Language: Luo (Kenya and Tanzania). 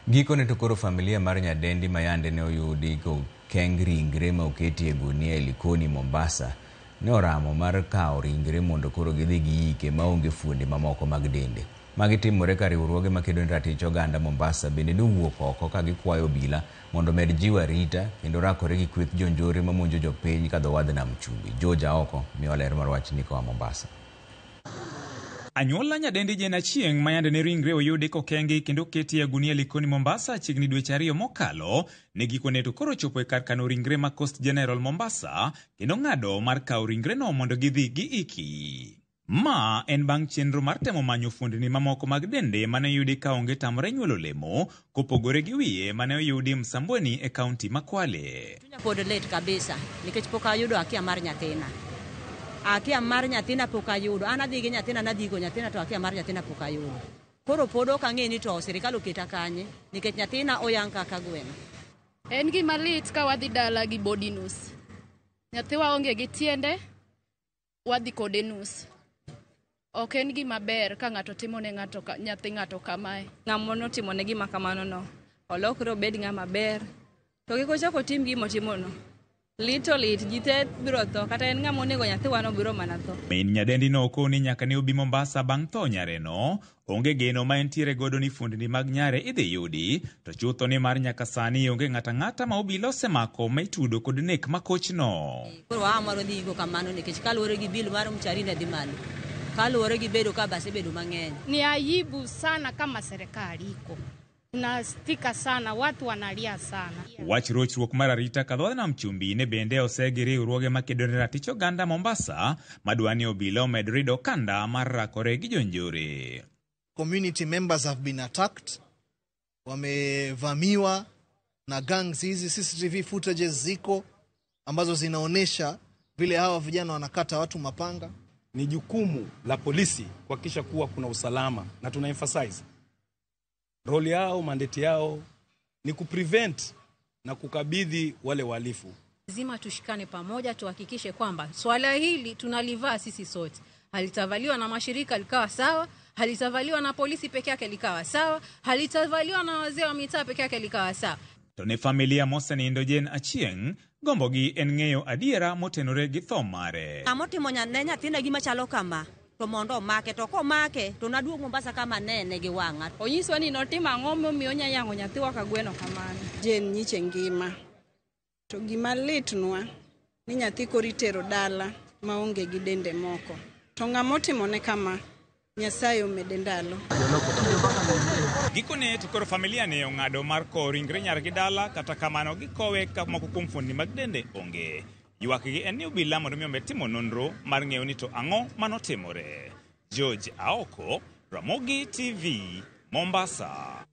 Gikone to koro familia mar nyadendi ma yande ne oyudi kokeng ringre ma oketi e gunia e Likoni, Mombasa, ne oramo mar kawo ringre mondo koro gidhi giike maonge fuonde mamoko mag dende. Magi timore ka riwruoge makedo ne ratich oganda Mombasa bende nowuok oko ka gikwayo obila mondo omed jiwo arita kendo rakore gi kweth jonjore mamonjo jopiny kadho wadh nam chumbi. George Aoko miyowa ler mar wachni koa Mombasa. Anyuola nyadendi Jane Achieng' ma yande ne ringre oyudi kokengi kendo oketi e gunia Likoni Mombasa chiegni dweche 2 mokalo, ne gikone to koro ochopo e kar kano ringre ma Coast General Mombasa kendo ng'ado mar kawo ringreno mondo gidhi giiki. Ma en bang' chenro mar temo manyo fuondni mamoko mag dende mane oyudi ka onge tamore nyuolo lemo kopogore gi wiye mane oyudi Msambweni e kaunti ma Kwale. Chunya pod lit kabisa nikech pok ayudo akia mar nyathina. Akia mar nyathina pok ayudo. An adhi gi nyathina nadhi go nyathina to akia mar nyathina pok ayudo. Koro pod ok ang'e ni to sirikal oketa kanye nikech nyathina oyang' kaka gweno. En gima lit ka wadhi dala gi body nus. Nyathiwa onge gi tiende, wadhi kode nus. Ok en gima ber ka ng'ato timo ne ng'ato nyathi ng'ato kamae. Ng'ama notimo ne gima kamano no, olokre obed ng'ama ber. To kik ochak otim gima otimono. Lit to lit, ji te biro tho, kata en ng'ama onego nyathiwa no biro mana tho. Min nyadendi no okoni nyaka ne obi Mombasa bang' tho nyareno, onge geno ma entiere godo ni fuondni mag nyare idhi yudi, to chutho ni mar nyaka sani onge ng'ato ang'ata ma obila osemako ma itudo kod nek makochno. Koro waa mar wadhi iko kamano nikech kaluwore gi bill mar mchari ne dhi malo. Kaluwore gi bedo ka base bedo mang'eny. Ni aibu sana kama serikali iko. Tunasikitika sana, watu wanalia sana. Wach rochruok mar arita kadho nam chumbi ne bende osegi riwruoge makedo ne ratich oganda Mombasa madwa ni obila omed rido okanda mar rakore gi jonjore. Community members have been attacked, wamevamiwa na gangs hizi. CCTV footages ziko ambazo zinaonesha vile hawa vijana wanakata watu mapanga. Ni jukumu la polisi kuhakikisha kuwa kuna usalama, na tuna emphasize role yao, mandate yao ni kuprevent na kukabidhi wale wahalifu. Lazima tushikane pamoja, tuhakikishe kwamba swala hili tunalivaa sisi sote. Halitavaliwa na mashirika likawa sawa, halitavaliwa na polisi peke yake likawa sawa, halitavaliwa na wazee wa mitaa peke yake likawa sawa. To ne familia mosenindo Jane Achieng', gombogi en ng'eyo adiera motenore gi tho mare. Ng'ama otimo ne nyathina gima chalo kama, to mondo omake, to komake to naduog Mombasa kama nene gi wang'a. Onyiswa ni notimo ang'o momiyo onya yang'o nyathiwa ka gweno kamano. Jane nyiche ngima. To gima litnwa ni nyathi koro itero dala maonge gi dende moko. To ng'ama otimone kama, Nyasaye omede ndalo. Gikone to koro familia ne ong'ado mar kowo ringre nyargi dala, kata kamano gikowe ka moko kuom fuondni mag dende onge. Ywakgi en ni obila mondo mi omed timo nonro mar ng'eyo ni to ang'o manotimore. George Aoko, Ramogi TV, Mombasa.